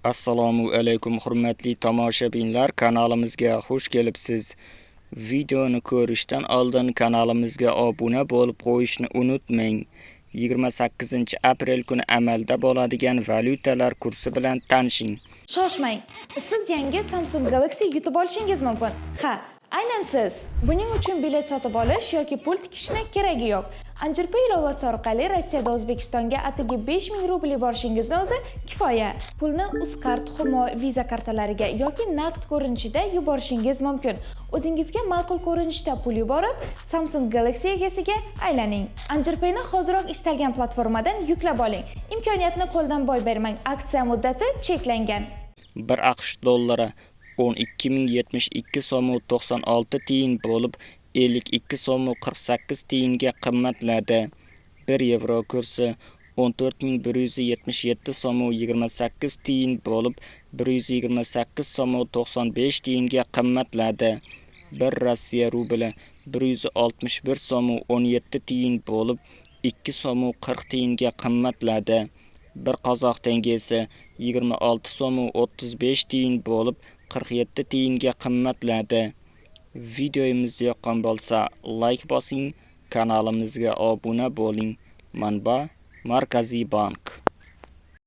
Assalomu alaykum, hurmatli tomoshabinlar, kanalimizga xush kelibsiz. Videoni ko'rishdan oldin kanalimizga obuna bo'lib qo'yishni unutmang. 28 aprel kuni amalda bo'ladigan valyutalar kursi bilan tanishing. Shoshmang. Siz yangi Samsung Galaxy yutib olishingiz mumkin. Ha, aynan siz. Buning uchun bilet sotib olish yoki pul tikishni keragi yo'q. Anjirpay ilovasi orqali Rossiyada O'zbekistonga atigi 5000 rubl yuborishingizni o'zi kifoya. Pulni Uzcard, Humo, Visa kartalariga yoki naqd ko'rinishida yuborishingiz mumkin. O'zingizga ma'qul ko'rinishda pul yuborib, Samsung Galaxy egasiga aylaning. Anjirpayni hoziroq istalgan platformadan yuklab oling. Imkoniyatni qo'ldan boy bermang. Aksiya muddati cheklangan. 1 AQSh dollari 12 072 so'm 96 tiyin bo'lib, 52 so'm 48 tiyinga qimmatladi. 1 yevro kursi 14 177 so'm 28 tiyin bo'lib, 128 so'm 95 tiyinga qimmatladi. 1 Rossiya rubli 161 so'm 17 tiyin bo'lib, 2 so'm 40 tiyinga qimmatladi. 1 qozoq tengesi 26 so'm 35 tiyin bo'lib, 47 tiyinga qimmatladi. Videomiz yoqqan bo'lsa, layk bosing, kanalimizga obuna bo'ling. Manba: Markaziy bank.